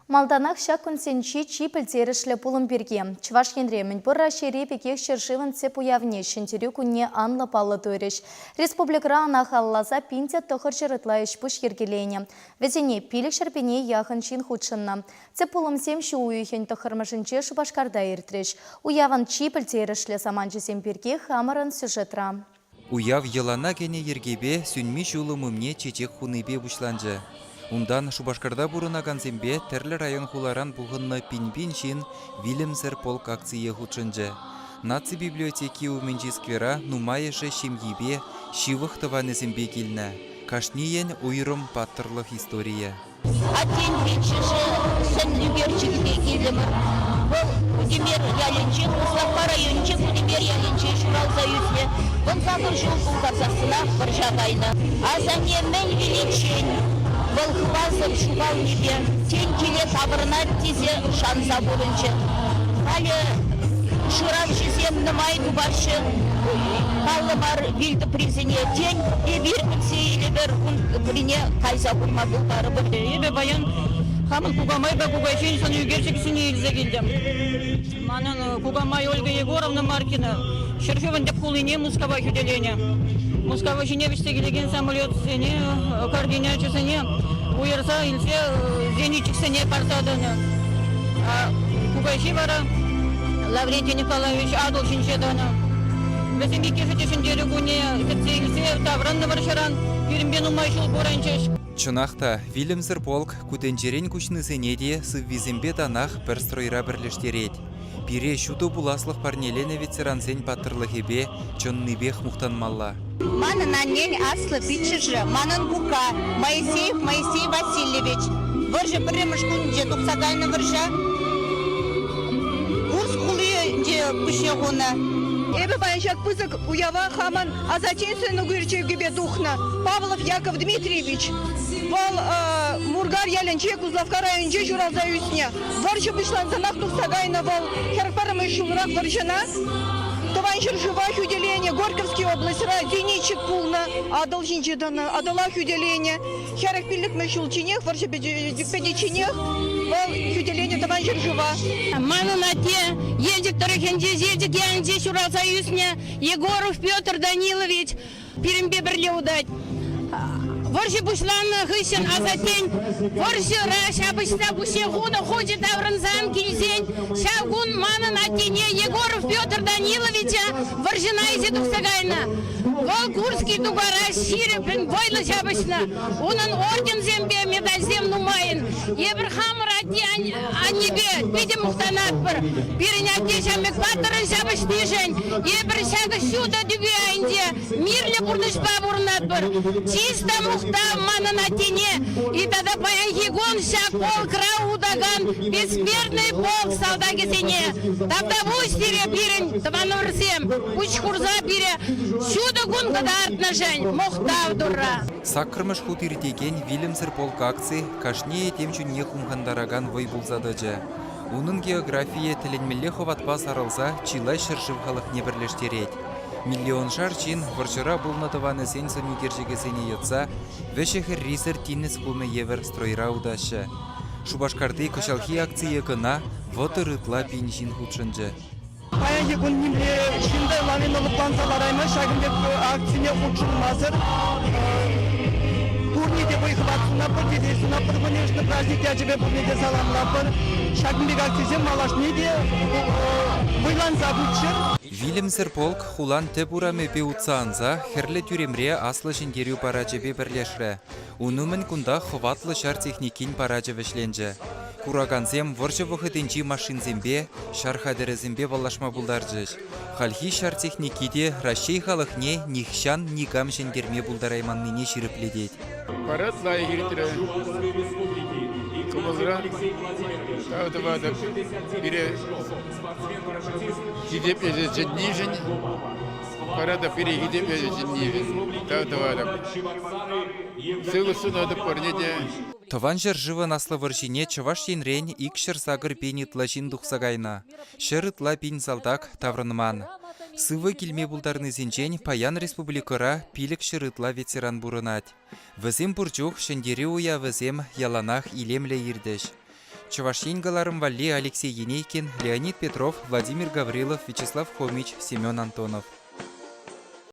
Малтанах ҫак кунсенчи чи пӗлтерӗшлӗ пулӑм пирки. Чӑваш Енре мӗнпур Раҫҫейри пекех ҫӗршывӑн тӗп уявне Ҫӗнтерӳ кунне анлӑ паллӑ турӗҫ. Республикӑра ӑна халалласа 1900 ытла ӗҫ-пуҫ йӗркеленӗ. Вӗсене 500 пине яхӑн ҫын хутшӑннӑ. Тӗп пулӑмсем ҫу уйӑхӗн тӑххӑрмӗшӗнче Шупашкарта иртрӗҫ. Уявӑн чи пӗлтерӗшлӗ саманчӗсем пирки хамӑрӑн сюжетра. Уяв йӑлана кӗнӗ йӗркепе сӳнми ҫулӑм умне чечек хунипе пуҫланчӗ. Унтан Шупашкарта пурӑнакансемпе тӗрлӗ район-хуларан пухӑннӑ пин-пин ҫын Вилӗмсӗр полк акцие хутшӑнчӗ. Наци библиотеки умӗнчи сквера нумайӑшӗ ҫемйипе, ҫывӑх тӑванӗсемпе килнӗ. Кашнийӗн уйрӑм паттӑрлӑх историйӗ. Аттен пиччӗшӗ сӑн ӳкерчӗкӗпе килтӗмӗр. Вӑл Кутемер ялӗнче, Куславкка районӗнче Кутемер ялӗнче ҫуралса ӳснӗ. 18 ҫул тултарсассӑнах вӑрҫа кайнӑ. Асанне мӗн виличчен вӑл хыпарсӑр ҫухалнипе тен киле таврӑнать тесе шанса пурӑнчӗ. Халӗ шыравҫӑсем нумай тупаҫҫӗ паллӑ мар вил тӑприсене. Тен, эпир кӗтсе илӗпӗр ун тӑприне кайса курма пултарӑпӑр. Эпӗ паян хамӑн кукамайпа кукаҫин сӑн ӳкерчӗкӗсене илсе килтӗм. Манӑн кукамай Ольга Егоровна Маркина ҫӗршывӑн тӗп хулине Мускава хӳтӗленӗ. Мускава ҫине вӗҫсе килекен самолетсене, координачӗсене уйӑрса илсе зенитчиксене парса тӑнӑ. Кукаҫи вара Лаврентий Николаевич Атӑл ҫинче тӑнӑ. Вӗсем иккӗшӗ те Ҫӗнтерӳ кунне кӗтсе илсе таврӑннӑ вӑрҫӑран. Пирӗнпе нумай ҫул пурӑнчӗҫ. Чӑнах та, вилӗмсӗр полк ку тӗнчерен куҫнисене те сыввисемпе танах пӗр стройра пӗрлештерет. Пире ҫутӑ пуласлӑх парнеленӗ ветерансен паттӑрлӑхӗпе чӑннипех мухтанмалла. Манӑн аннен аслӑ пиччӗшӗ, манӑн кукка Моисеев Моисей Васильевич вӑрҫӑ пӗрремӗш кунӗнче тухса кайнӑ вӑрҫа. Курск хулинче пуҫне хунӑ. Эпӗ паян ҫак пысӑк уява хамӑн асаттен сӑн ӳкерчӗкӗпе тухнӑ Павлов Яков Дмитриевич. Вӑл Муркар ялӗнче Куславкка районӗнче ҫуралса ӳснӗ. Вӑрҫӑ пуҫлансанах тухса кайнӑ вӑл 41 ҫулрах вӑрҫӑна. Тӑван ҫӗршыва хӳтӗленӗ Горьковский облаҫра зенитчик пулнӑ, Атӑл ҫинче тӑнӑ, Атӑла хӳтӗленӗ. 45-мӗш ҫулчченех, вӑрҫӑ пӗтичченех вӑл хӳтӗленӗ Тӑван ҫӗршыва. Манӑн атте Елчӗк тӑрӑхӗнче, Елчӗк ялӗнче ҫуралса ӳснӗ Егоров Петр Данилович пирӗнпе пӗрле утать. Вӑрҫӑ пуҫланнӑ хыҫҫӑн асаттен вӑрҫӑра ҫапӑҫса пуҫне хунӑ хучӗ таврӑнсан килсен ҫав кун манӑн аттене Егоров Петр Даниловича вӑрҫӑна илсе тухса кайнӑ. Вӑл Курский тукара ҫирӗппӗн вӑйлӑ ҫапӑҫнӑ. Унӑн орденсемпе медальсем нумайӑн. Эпир хамӑр атте-аннепе питӗ мухтанатпӑр. Пирӗн атте ҫав пек паттӑррӑн ҫапӑҫнишӗн эпир ҫакӑ ҫутӑ тӳпе айӗнче мирлӗ пурнӑҫпа пурӑнатпӑр. Чыс та мухтав манӑн аттене и тата паянхи кун ҫак полкра утакан бессмертный полк салтакӗсене. Тавтапуҫ сире, пирӗн тӑванӑмӑрсем, пуҫ хурса пире ҫутӑ кун кӑтартнӑшӑн мухтав Турра. Саккӑрмӗш хут иртекен Вилӗмсӗр полк акци кашни этем чунне хумхантаракан вӑй пулса тӑчӗ. Унӑн географийӗ тӗлӗнмелле хӑватпа сарӑлса чылай ҫӗршыв халӑхне пӗрлештерет. Миллионшар ҫын вӑрҫӑра пулнӑ тӑванӗсен сӑнӳкерчӗкӗсене йӑтса вӗҫӗ-хӗррисӗр тинӗс хумӗ евӗр стройра утаҫҫӗ. Шупашкарти кӑҫалхи акцие кӑна 30 ытла пин ҫын хутшӑнчӗ. Паянхи кун нимле ҫын та лавина лӑпланса лараймасть ҫакӑн пек акцине хутшӑнмасӑр. Пурне те вӑй-хӑват сунатпӑр, телей сунатпӑр, конечно, праздник ячӗпе пурне те саламлатпӑр. Ҫакӑн пек акцисем малашне те вӑйланса пыччӑр. Вилӗмсӗр полк хулан тӗп урамӗпе утса анса Хӗрлӗ тӳремре Аслӑ Ҫӗнтерӳ парачӗпе пӗрлешрӗ. Ун умӗн кунта хӑватлӑ ҫар техникин парачӗ вӗҫленчӗ. Куракансем вӑрҫӑ вӑхӑтӗнчи машинсемпе, ҫар хатӗрӗсемпе паллашма пултарчӗҫ. Хальхи ҫар техники те Раҫҫей халӑхне нихҫан никам ҫӗнтерме пултарайманнине ҫирӗплетет. Парад лайӑх иртрӗ. Кӑмӑлра тав тӑватӑп пире хисеплесе чӗннишӗн. Парада пире хисеплесе чӗннишӗн тав тӑватӑп. Сывлӑх сунатӑп пурне те. Тӑван ҫӗршывӑн Аслӑ вӑрҫине Чӑваш Енрен 208 пин ытла ҫын тухса кайнӑ. Ҫӗр ытла пин салтак таврӑнман. Сывӑ килме пултарнисенчен паян республикӑра 500 ытла ветеран пурӑнать. Вӗсем пур чух Ҫӗнтерӳ уявӗсем яланах илемлӗ иртӗҫ. Чӑваш Ен кӑларӑм валли Алексей Енейкин, Леонид Петров, Владимир Гаврилов, Вячеслав Хомич, Семен Антонов.